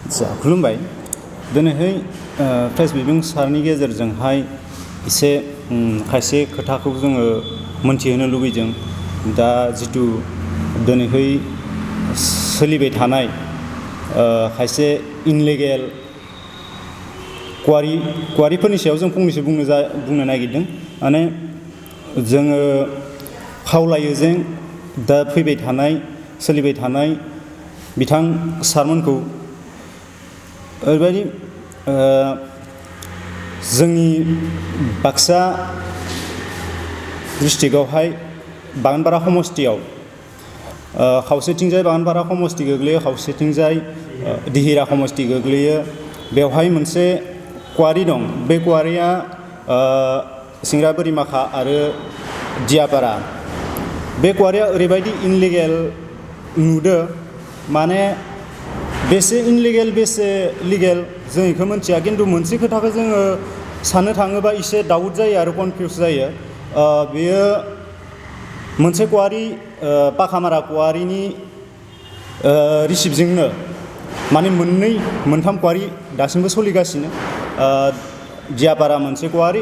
आदसा खुलुमबाय दिनैहाय प्रेस बिबुं सारनि गेजेरजोंहाय एसे खायसे खोथाखौ जोङो मोनथिहोनो लुबैदों दा जिथु दिनैहाय सोलिबाय थानाय खायसे इनलिगेल क्वारिफोरनि सायाव जों फंनैसो बुंनो नागिरदों माने जोङो खावलायो जे दा फैबाय थानाय सोलिबाय थानाय बिथां सारमोनखौ ओरैबायदि जोंनि बाक्सा डिस्ट्रिक्टआवहाय बागानपारा समस्तियाव खावसेथिंजाय बागानपारा समस्ति गोग्लैयो खावसेथिंजाय दिहिरा समस्ति गोग्लैयो बेवहाय मोनसे क्वारि दं बे क्वारिया सिंग्रा बोरिमाखा आरो दियापारा बे क्वारिया ओरैबायदि इनलिगेल नुदो माने बेसे इनलिगेल बेसे लिगेल जों बेखौ मिथिया खिन्थु मोनसे खोथाखौ जोङो साननो थाङोबा एसे डाउट जायो आरो कनफिउस जायो बेयो मोनसे क्वारि पाखामारा क्वारिनि रिसिप्टजोंनो माने मोनथाम क्वारि दासिमबो सोलिगासिनो दियापारा मोनसे क्वारि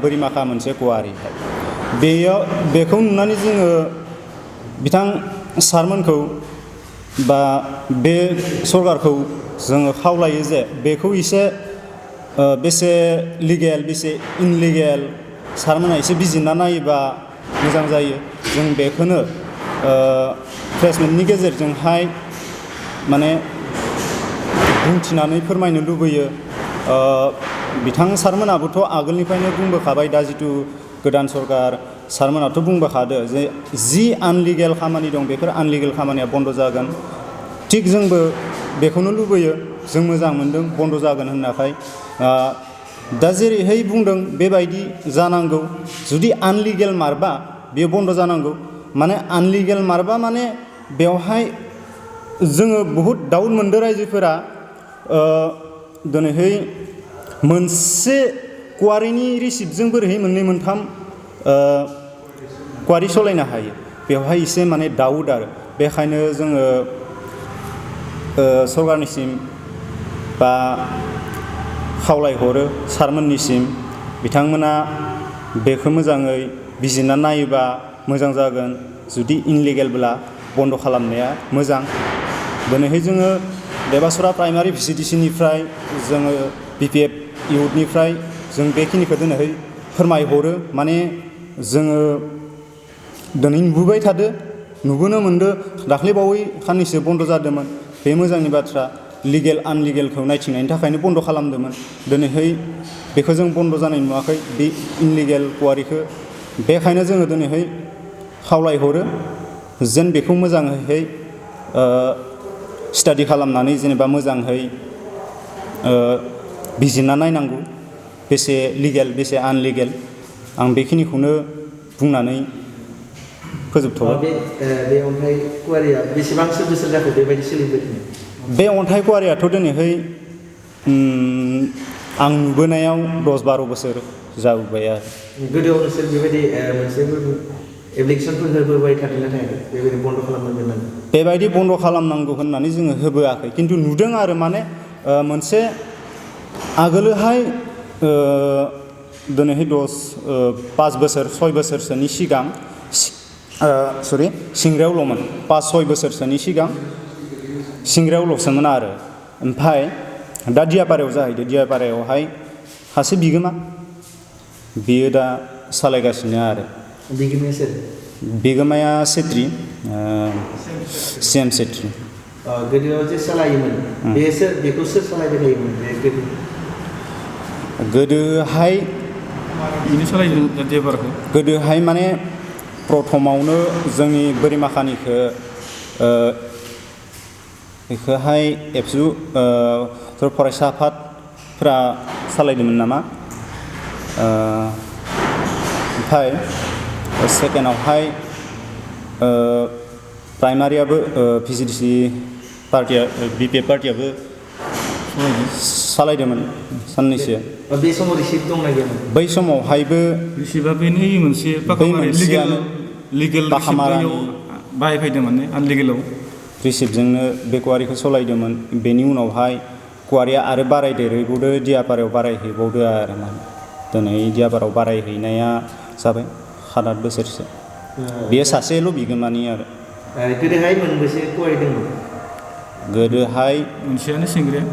बोरिमाखा मोनसे क्वारि बेखौ नुनानै जोङो बिथां सारमोनखौ बा बे सरकारखौ जोङो खावलायो जे बेखौ एसे बेसे लिगेल बेसे इनलिगेल सारमोनहा एसे बिजिरना नायोबा मोजां जायो जों बेखौनो प्रेसमिटनि गेजेरजोंहाय माने बुंथिनानै फोरमायनो लुबैयो बिथां सारमोनाबोथ' आगोलनिफ्रायनो बुंबोखाबाय दा जिथु गोदान सरकार सारमोनाथ' बुंबोखादो जे जि आनलिगेल खामानि दं बेफोर आनलिगेल खामानिया बन्द जागोन थिग जोंबो बेखौनो लुबैयो जों मोजां मोनदों बन्द जागोन होननायखाय दा जेरैहाय बुंदों बेबायदि जानांगौ जुदि आनलिगेल मारबा बेयो बन्द जानांगौ माने आनलिगेल मारबा माने बेवहाय जोङो बहुद डाउट मोनदों रायजोफोरा दिनैहाय मोनसे क्वारिनि रिसिप्टजों बोरैहाय मोननै मोनथाम क्वारि सालायनो हायो बेवहाय एसे माने डाउट आरो बेखायनो जोङो सरकारनिसिम बा खावलायहरो सारमोननिसिम बिथांमोना बेखौ मोजाङै बिजिरना नायोबा मोजां जागोन जुदि इनलिगेलब्ला बन्द खालामनाया मोजां दिनैहाय जोङो देबासुरा प्राइमारि VCDCनिफ्राय जोङो BPF इउथनिफ्राय जों बेखिनिखौ दिनैहाय फोरमायहरो माने जोङो दिनै नुबोबाय थादो नुबोनो मोनदो दाख्लैबावै साननैसो बन्द जादोंमोन बे मोजांनि बाथ्रा लिगेल आनलिगेलखौ नायथिंनायनि थाखायनो बन्द खालामदोंमोन दिनैहाय बेखौ जों बन्द जानाय नुवाखै बे इनलिगेल क्वारिखौ बेखायनो जोङो दिनैहाय खावलायहरो जेन बेखौ मोजाङैहाय स्टाडि खालामनानै जेनेबा मोजाङै बिजिरना नायनांगौ बेसे लिगेल बेसे आनलिगेल आं बेखिनिखौनो बुंनानै फोजोबथ'बाय बे अन्थाइ क्वारिया बेसेबांसो बोसोर जाखो बेबायदि सोलिबाय बे अन्थाइ क्वारियाथ' दिनैहाय आं नुबोनायाव 10-12 बोसोर जाबोबाय आरो गोदोआव नोंसोर बेबायदि मोनसे एप्लिकेसनफोर होबोबाय थादोंना थायाखै बेबायदि बन्द खालामनांगौ होननानै बेबायदि बन्द खालामनांगौ होननानै जोङो होबोआखै खिन्थु नुदों आरो माने मोनसे आगोलोहाय दिनैहाय 5 बोसोर 6 बोसोरसोनि सिगां सिंग्रायावल'मोन 5-6 बोसोरसोनि सिगां सिंग्रायावल'सोमोन आरो ओमफ्राय दा दियापारायाव जाहैदो दियापारायावहाय सासे बिगोमा बियो दा सालायगासिनो आरो बिगोमाया सोर बिगोमाया सेत्रि CM सेत्रि गोदोआव जे सालायोमोन बेखौ सोर सालायबाय थायोमोन बे गोदोहाय बिनो सालायदों दियापाराखौ गोदोहाय माने प्रथमावनो जोंनि बोरिमाखानिखौ बेखौहाय एबसु फरायसा आफादफ्रा सालायदोंमोन नामा ओमफ्राय सेकेन्डआवहाय प्राइमारियाबो VCDC पार्टिया BPF पार्टियाबो सालायदोंमोन साननैसो बे समाव रिसिप्ट दंना गैयामोन बै समावहायबो रिसिप्टआ बेनो मोनसे लिगेल रिसिप्टआव बाहायफैदों माने आनलिगेलाव रिसिप्टजोंनो बे क्वारिखौ सालायदोंमोन बेनि उनावहाय कुवारिया आरो बारायदेरहैबावदो दियापारायाव बारायहैबावदो आरो माने दिनै दियापारायाव बारायहैनाया जाबाय 7-8 बोसोरसो बेयो सासेल' बिगोमानि आरो गोदोहाय मोनबेसे कुवारि दंमोन गोदोहाय मोनसेयानो सिंग्राया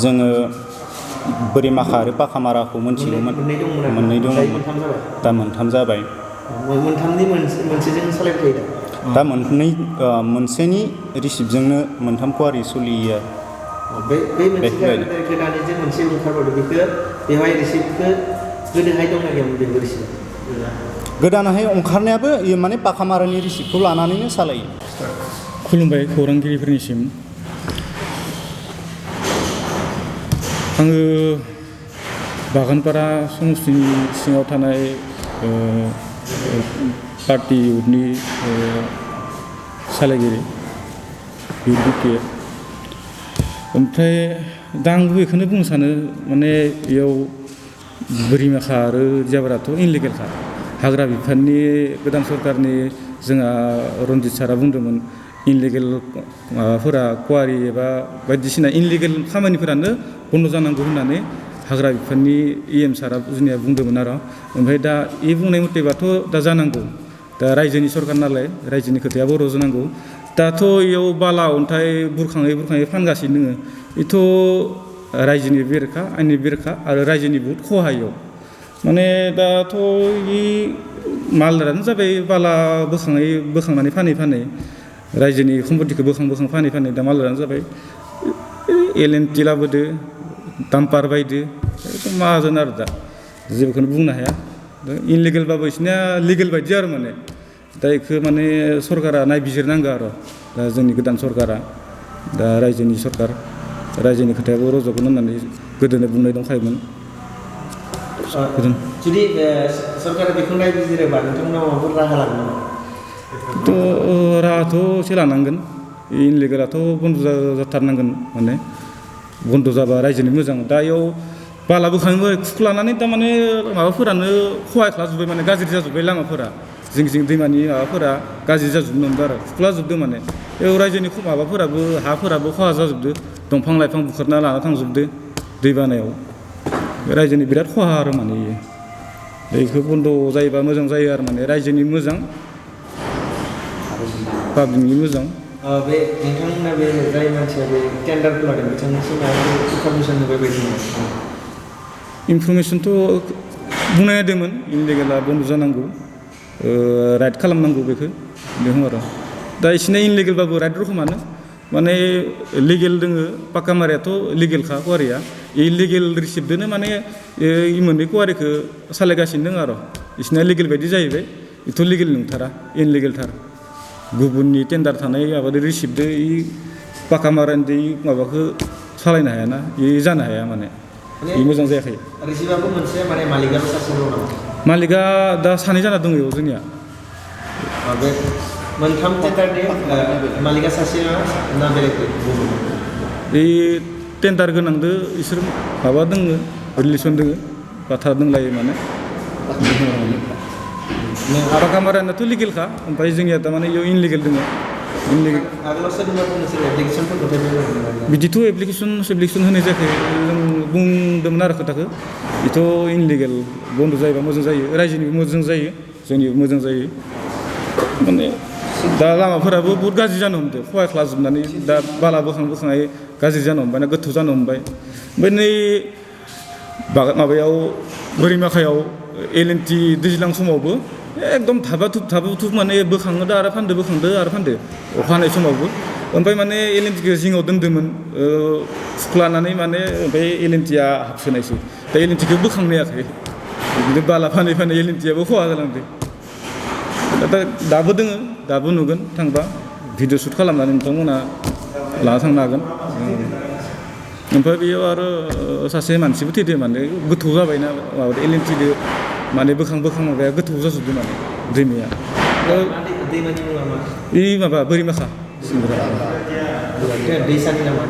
जोङो बोरिमाखा आरो पाखामाराखौ मोनथिगौमोन मोननै दंमोन दा मोनथाम जाबाय मोनथामनि मोनसेजों सालायबाय थायो दा मोनसेनि रिसिप्टजोंनो मोनथाम कुवारि सोलियो बे मोनसे गोदानै जे मोनसे ओंखारबावदों बेखौ बेवहाय रिसिप्टखौ गोदोहाय दंना गैयामोन बेबो रिसिप्ट गोदानहाय ओंखारनायाबो माने पाखामारानि रिसिप्टखौ लानानैनो सालायो खुलुमबाय खौरांगिरिफोरनिसिम आङो बागानपारा समस्तिनि सिङाव थानाय पार्टी इउथनि सालायगिरि इउथ बिपिएफ ओमफ्राय दा आंबो बेखौनो बुंनो सानो माने बेयाव बोरिमाखा आरो दियापाराथ' इनलिगेलखा हाग्रा बिफाननि गोदान सरकारनि जोंहा रन्जित सारा बुंदोंमोन इनलिगेल माबाफोरा कुवारि एबा बायदिसिना इनलिगेल खामानिफोरानो बन्द' जानांगौ होननानै हाग्रा बिफाननि EM सारा जोंनिया बुंदोंमोन आरो ओमफ्राय दा बुंनाय मथेबाथ' दा जानांगौ दा रायजोनि सरकार नालाय रायजोनि खोथाया बर' जानांगौ दाथ' इयाव बाला अन्थाइ बुरखाङै फानगासिनो दोङो बेथ' रायजोनि बेरेखा आंनि बेरेखा आरो रायजोनि बहुद खहा इयाव माने दाथ' मालदारानो जाबाय बाला बोखांनानै फानै रायजोनि सम्पतिखौ बोखां फानै दा मालदारानो जाबाय L&T लाबोदो डाम्पार बायदो माहाजोन आरो दा जेबोखौनो बुंनो हाया इनलिगेलबाबो बिसोरनिया लिगेल बायदि आरो माने दा बेखौ माने सरकारा नायबिजिरनांगौ आरो दा जोंनि गोदान सरकारा दा रायजोनि सरकार रायजोनि खोथायाबो रज'गोन होननानै गोदोनो बुंनाय दंखायोमोन जुदि सरकारा बेखौ नायबिजिरोबा नोंथांमोना माबाफोर राहा लागोन नामा थ' राहाथ' एसे लानांगोन इनलिगेलाथ' बन्द' जाथारनांगोन माने बन्द' जाबा रायजोनि मोजां दा इयाव बाला बोखाङो खुख्लानानै थारमाने माबाफोरानो खहा खालामजोब्बाय माने गाज्रि जाजोब्बाय लामाफोरा जिं दैमानि माबाफोरा गाज्रि जाजोबनो हमदों आरो खुख्लाजोबदों माने बेयाव रायजोनि माबाफोराबो हाफोराबो खहा जाजोबदो दंफां लाइफां बुखारना लाना थांजोबदो दैबानायाव रायजोनि बिराद खहा आरो माने बेखौ बन्द' जायोबा मोजां जायो आरो माने रायजोनि मोजां पाब्लिकनि मोजां बे नोंथांमोना बे जाय मानसिया बे टेन्डारखौ लादों बिथांनिसिम इनफरमेसन होबाय बायदि इनफरमेसनथ' बुंनाय जादोंमोन इनलिगेला बन्द' जानांगौ राइड खालामनांगौ बेखौ आरो दा इसिना इनलिगेलबाबो राइड रखमानो माने लिगेल दोङो पाक्कामारियाथ' लिगेलखा कुवारिया लिगेल रिसिप्टजोंनो माने मोननै कुवारिखौ सालायगासिनो दङ आरो इसिना लिगेल बायदि जाहैबाय बेथ' लिगेल नंथारा इनलिगेलथार गुबुननि टेन्डार थानाय माबादो रिसिप्टजों पाक्कामारानि माबाखौ सालायनो हायाना जानो हाया माने मोजां जायाखै रिसिप्टआबो मोनसे माने मालिकआबो सासे दङ नामा मालिकआ दा सानै जाना दङ बेयाव जोंनिया बे मोनथाम टेन्डारनि मालिकआ सासे ना बेलेग गुबुन बे टेन्डार गोनांदो इसोर माबा दोङो रिलेसन दोङो बाथ्रा दंलायो माने पाक्कामारानाथ' लिगेलखा ओमफ्राय जोंनिया थारमाने इयाव इनलिगेल दोङो बिदिथ' एप्लिकेसन होनाय जायाखै जों बुंदोंमोन आरो खोथाखौ बेथ' इनलिगेल बन्द' जायोबा मोजां जायो रायजोनिबो मोजां जायो जोंनिबो मोजां जायो माने दा लामाफोराबो बहुद गाज्रि जानो हमदों खहा खालामजोबनानै दा बाला बोखाङै गाज्रि जानो हमबाय ना गोथौ जानो हमबाय ओमफ्राय नै माबायाव बोरिमाखायाव L&T दैज्लां समावबो एकदम थाबा माने बोखाङो दा आरो फानदो अखा हानाय समावबो ओमफ्राय माने L&Tखौ जिङाव दोन्दोंमोन खुख्लानानै माने ओमफ्राय L&Tआ हाबसोनायसै दा L&Tखौ बोखांनो हायाखै बिदिनो बाला फानै L&Tआबो खहा जालांदों दाबो दोङो दाबो नुगोन थांबा भिडिअ शुट खालामनानै नोंथांमोना लाना थांनो हागोन ओमफ्राय बेयाव आरो सासे मानसिबो थैदों माने गोथौ जाबायना माबा L&Tजों माने बोखां माबाया गोथौ जाजोबदों माने दैमाया दैमानि मुङा मा माबा बोरिमाखा दैसानि नामा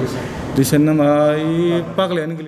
दैसानि नामा पाग्लायानो गोलैयो